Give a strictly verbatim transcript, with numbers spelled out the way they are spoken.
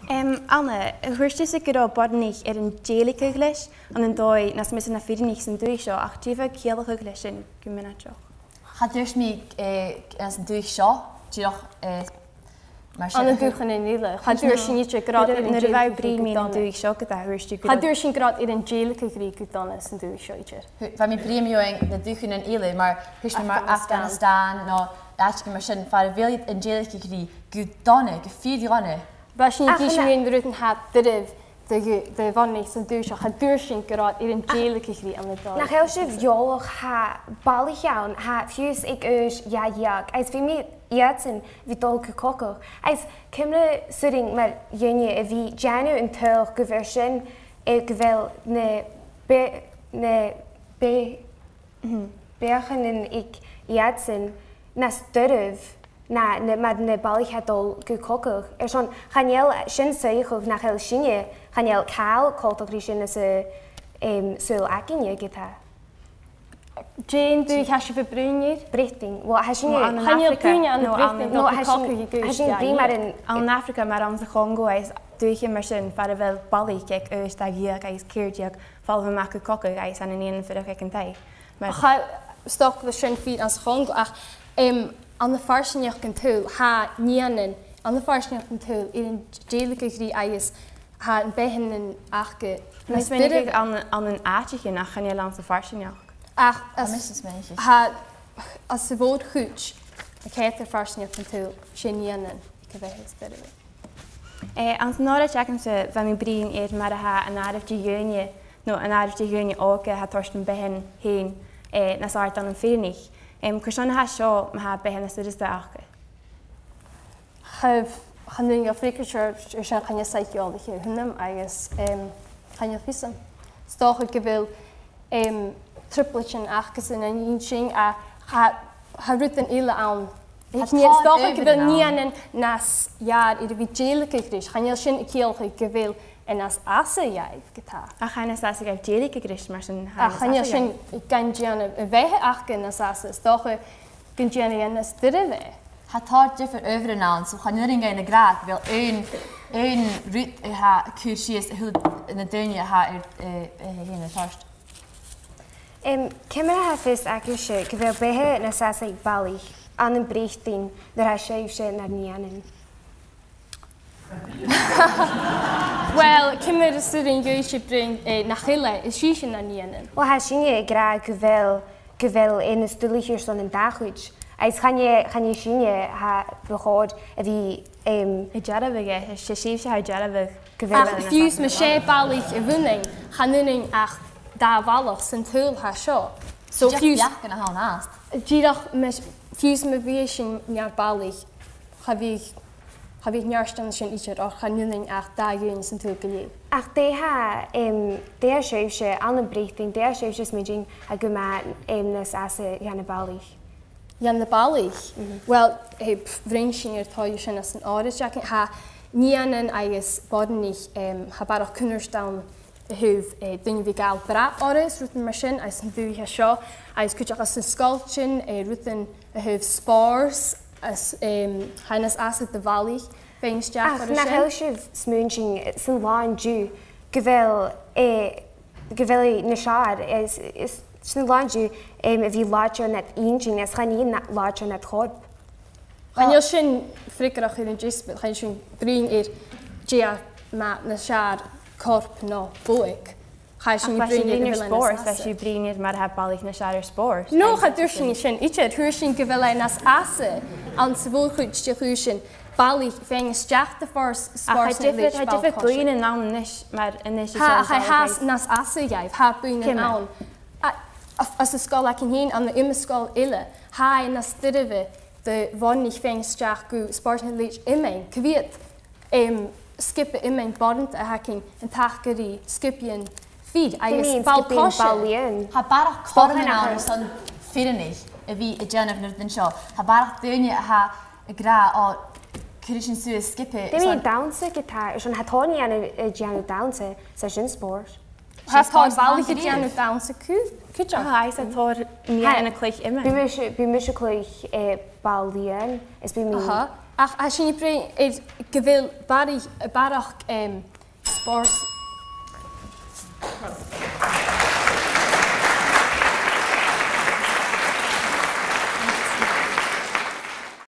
Em, Anna, thuirt thusa gun robh boireannaich air an dèiligeadh leis, ann an dòigh nas miosa na fireannaich san dùthaich seo, ach dè bha ciallachadh leis sin gu mionaideach? Cha tuirt mi, eh, anns an dùthaich seo, dìreach, eh, mar sin. Ann an dùthchannan eile. Cha tuirt sinn idir gun robh iad air an dèiligeadh ri gu dona. Nuair a bha thu a' bruidhinn mun an dùthaich seo, gun do thuirt thu gun robh. Cha tuirt sinn gun robh iad air an dèiligeadh ri gu dona san dùthaich seo idir. Bha mi a' bruidhinn mun na dùthchannan eile, mar thuirt mi mar Afghanistan, no àiteachan mar sin, far a bheil iad air an dèiligeadh ri gu dona, gu fìor dhona. Bha sinn ag innse dhuinn rudan a tha doirbh do, do bhoireannaich san dùthaich seo, cha tuirt sinn gun robh iad air an dèiligeadh ri ann an dòigh. Nach eil sibh eòlach, tha balaich ann, tha fiù 's aig aois dhà dheug, agus bidh mi iadsan a bhith a' dol gu cogadh. Agus ciamar a 's urrainn mar dhaoine a bhith a' dèanamh an t-ullach gu bheil sin, eh, gu bheil na be-, na be-, beathaichean aig iadsan nas doirbh na, na, mar na balaich a tha a' dol gu cogadh. Airson chan eil sin suidheachadh nach eil sinne, chan eil càil coltach ri sin anns an, em, saoghal againne ge-tà. Dè an dùthaich a tha sibh a' bruidhinn air? Breatainn. Well, tha sinne, well, ann an Afraga, chan eil daoine ann am Breatainn a' dol gu cogadh aig aois dhà dheug. Ann an Afraga, mar anns a' Chongo, agus dùthchannan mar sin, far a bheil balaich aig aois dà dheug agus ceithir deug a' falbh a-mach gu cogadh agus ann an nigheanan a' fuireach aig an taigh. Mar, ach tha, 's dòcha gu bheil sin fìor anns a' Chongo, ach, em, ann am farsaingeachd an t-saoghail, tha nigheanan ann am farsaingeachd an t-saoghail air an dèiligeadh ri agus tha na beathannan aca nas doirbhe ann, ann an àiteachan ach chan eil anns a' fharsaingeachd. Ach, tha, anns a' mhòr-chuid, a' coimhead air farsaingeachd an t-saoghail, 's e nigheanan aig a bheatha as doirbhe. Eh, anns an òraid agamsa, bha mi a' bruidhinn air mar a tha an àireamh de dhaoine, no an àireamh de dhaoine òga a tha a' toirt am beatha fhèin, eh, nas àirde ann am fireannaich. Em, carson a tha seo, ma tha beatha nas fhurasta aca? Cha, chan urrainn dhomh freagairt air, air sin, chan eil soitheach eòlach a th' annam agus, em, chan eil fhios agam. 'S dòcha gu bheil, em, trioblaidean acasan a nì sin, a, tha, tha rudan eile ann. Tha, 's dòcha gu bheil nigheanan nas fheàrr air a bhith dèiligeadh ris. Chan eil sin a' ciallachadh gu bheil e nas fhasa dhaibh ge-tà. Ach tha e nas fhasa dhaibh dèiligeadh ris, mar sin tha e nas fhasa dhaibh. Ach chan eil sin gan dèanamh a' bheatha aca nas fhasa, 's dòcha gun dèan e nas doirbhe. Tha tòrr diofar adhbharan ann, so chan urrainn dhuinn a ràdh gu bheil aon, aon rud a tha a' cur sìos a h-uile na daoine a tha air, eh, eh, a thoirt. Em, ciamar a tha fios agaibhse gu bheil beatha nas fhasa aig balaich ann am Breatainn nuair a tha sibhse nar nigheanan? Well, ciamar as urrainn dhuibhse bruidhinn, eh, nach eil e, is sibhse nar nigheanan? Well, tha sinne ag ràdh gu bheil, gu bheil e nas duilghe airson an dà chuid. Agus chan e, chan e sinne a tha bu chòir a bhith, em, a' dearbhadh e, 's e sibhse a tha a' dearbhadh gu bheil e nas fhasa. Ach fiù 's ma 's e balaich a bh' annainn, chan urrainn ach dà bhalach san t-saoghal a tha seo. So fiù 's, dìreach, ma 's, fiù 's ma bhiodh sinn nar balaich, cha bhiodh, cha bhiodh neart ann an sin idir, oir chan urrainn ach dà dhaoine san t-saoghal gu lèir. Ach dè tha, em, dè tha sibhse, ann am Breatainn, dè tha sibhse a' smaoineachadh a tha gu math, em, nas fhasa dha na balaich? Dha na balaich? Mhm. Well, eh, pff, bhruidhinn sinn air tòrr dhen sin anns an òraid againn. Tha nigheanan agus boireannaich, em, tha barrachd cunnart ann a thaobh, eh, daoine a bhith a' gabhail brath orra is rudan mar sin, anns an dùthaich seo, agus cuideachd anns na sgoiltean, eh, rudan a thaobh spòrs, is, em, tha e nas fhasa do bhalaich faighinn a-steach orra sin. Ach nach eil sibh a' smaoineachadh san là an-diugh gu bheil, eh, gu bheil e nas fheàrr, is, is san là an-diugh, em, a bhith làidir nad inntinn, is chan e làidir nad chorp. Chan eil sin freagarrach air an deasbad, chan eil sinn a' bruidhinn air dè tha math, nas fheàrr corp no bodhaig. Chaidh sinn a' bruidhinn air spòrs, bha sibh a' bruidhinn air mar a tha balaich nas fheàrr air spòrs. No, cha tuirt sinn sin idir, thuirt sinn gu bheil e nas fhasa anns a' mhòr-chuid de chùisean balaich faighinn a-steach do spòrs, spòrs. Ach tha diofar, tha diofar dhaoine ann a-nis, mar a-nis. Tha, ach tha e nas fhasa dhaibh, tha buidheann ann. A, a, anns an sgoil againn fhèin, ann an iomadh sgoil eile, tha e nas doirbhe do bhoireannaich faighinn a-steach gu spòrs a leithid iomain. Cia mheud, em, sgioba iomain boireannta a th' againn an taca ri sgiobaidhean fir agus ball-coise. Tha barrachd cothroman ann airson fireannaich a bhith a' dèanamh na rudan seo. Tha barrachd daoine a tha ag ràdh, o, cuiridh sinn suas sgioba. Dè mu dannsa ge-tà, airson tha tòrr nigheanan a' dèanamh dannsa, 's e sin spòrs. Tha tòrr bhalaich a' dèanamh dannsa cu-, cuideachd. Aha, is tha tòrr nigheanan a' cluich iomain. Bidh mise, bidh mise a' cluich, eh, ball-lìon, is bidh mi, aha, Ach tha sinn a' bruidhinn air gu bheil barraich, barrachd, em, spòrs.